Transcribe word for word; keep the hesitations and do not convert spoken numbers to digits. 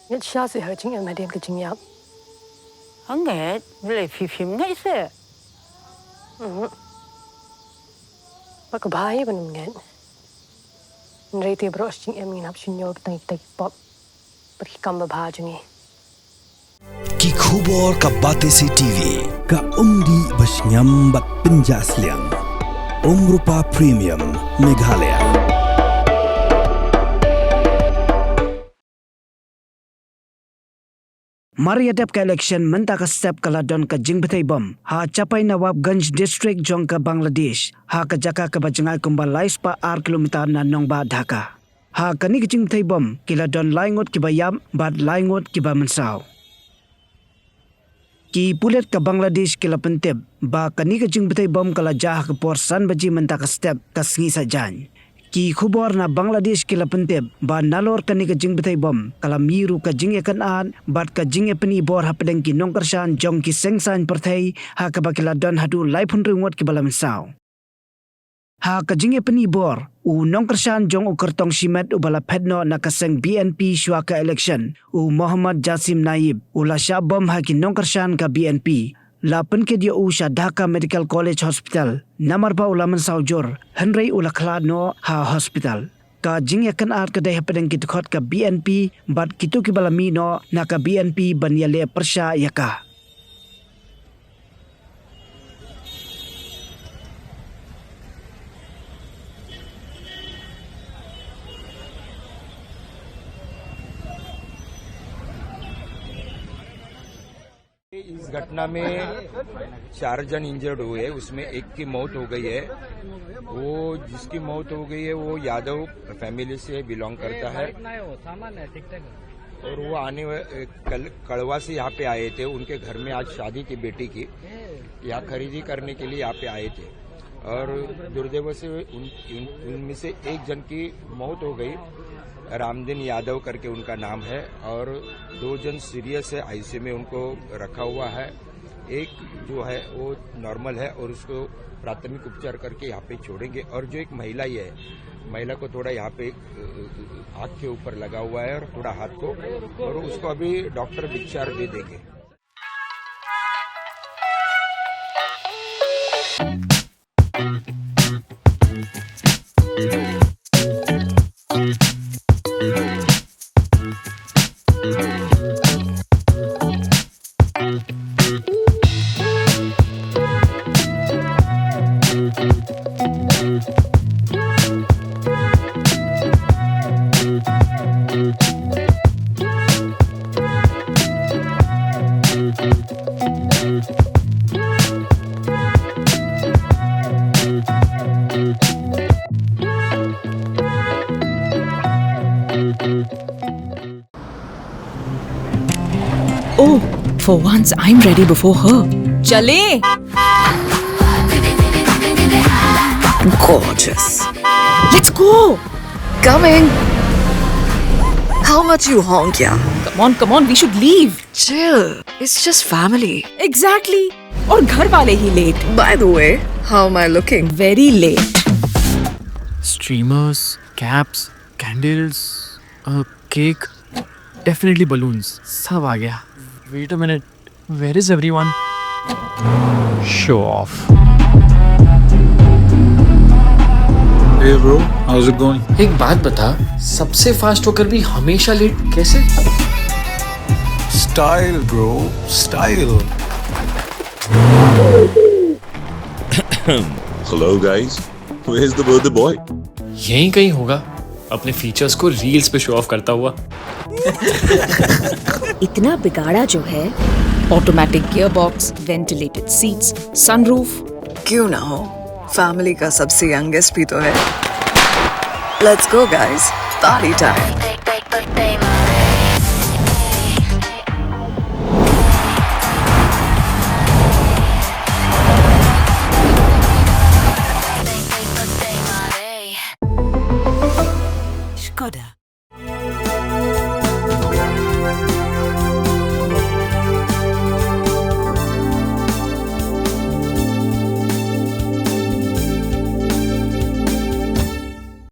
Ngeit shisha seh ha ka jingim hadien ka jingïap. Hangne, balei phi phim ngeit seh? Mhm. Ba ka bha hi ban ym ngeit. Hynrei te baroh shi jingim ngin hap shim ïa kita ki pop bad ki kam babha jong ngi. Ki khubor ka Batesi TV, ka umdih ba shngiam bad pynjah sliang. Umrupa Premium, Meghalaya. Mar ïa dep ka election mynta ka step ka la don ka jingbthei bom ha Chapai Nawabganj district jong ka Bangladesh, ha ka jaka kaba jngai kumba lai spah ar kilometer na nongbah Dhaka. Ha kane ka jingbthei bom ki la don lai ngut kiba ïap bad lai ngut kiba mynsaw. Ki pulit ka Bangladesh ki la pyntip ba kane ka jingbthei bom ka la jia ha ka por san baje mynta ka step ka sngi Saitjaiñ. Ki khubor na Bangladesh ki la pyntip ba nalor kane ka jingbthei bom ka la mih ruh ka jingïakynad bad ka jingïapyni bor hapdeng ki nongkyrshan jong ki seng saiñ pyrthei, ha kaba ki la don haduh laiphew hynriew ngut kiba la mynsaw. Ha ka jingïapyni bor, u nongkyrshan jong u kyrtong shimet uba la phet noh na ka seng B N P shuwa ka election, u Mohammad Jasim Naib, u la shah bom ha ki nongkyrshan ka B N P. La pynkit ïa u sha Dhaka Medical College Hospital namar ba u la mynsaw jur, hynrei u la khlad noh ha hospital. Ka jingïakynad ka dei hapdeng ki dkhot ka B N P bad kito kiba la mih noh na ka B N P ban ïaleh pyrshah ïa ka. इस घटना में चार जन इंजर्ड हुए, उसमें एक की मौत हो गई है। वो जिसकी मौत हो गई है, वो यादव फैमिली से बिलोंग करता है। और वो आने वा-, कल-, कड़वा से यहाँ पे आए थे। उनके घर में आज शादी थी बेटी की, यहाँ खरीदी करने के लिए यहाँ पे आए थे। और दुर्दैव से उन, उन, उनमें से एक जन की मौत हो गई, रामदीन यादव करके उनका नाम है, और दो जन सीरियस है, आईसीयू में उनको रखा हुआ है। एक जो है वो नॉर्मल है और उसको प्राथमिक उपचार करके यहाँ पे छोड़ेंगे। और जो एक महिला ही है, महिला को थोड़ा यहाँ पे, अ, आँख के ऊपर लगा हुआ है और थोड़ा हाथ को, और उसको अभी डॉक्टर डिस्चार्ज दे देंगे। Oh, for once I'm ready before her. चलें? Gorgeous. Let's go. Coming. How much you honk, yeah? Come on, come on, we should leave. Chill. It's just family. Exactly. और घर वाले ही लेट। By the way, how am I looking? Very late. Streamers, caps, candles, a cake, definitely balloons. सब आ गया। Wait a minute, where is everyone? Show off. Hey bro, how's it going? एक बात बता, सबसे फास्ट होकर भी हमेशा लेट कैसे? Style, bro, style. Hello guys, where's the birthday boy? यहीं कहीं होगा, अपने फीचर्स को रील्स पे शो ऑफ करता हुआ। इतना बिगाड़ा जो है। Automatic gearbox, ventilated seats, sunroof। क्यों ना हो, फैमिली का सबसे यंगेस्ट भी तो है। Let's go guys, party time. Skoda.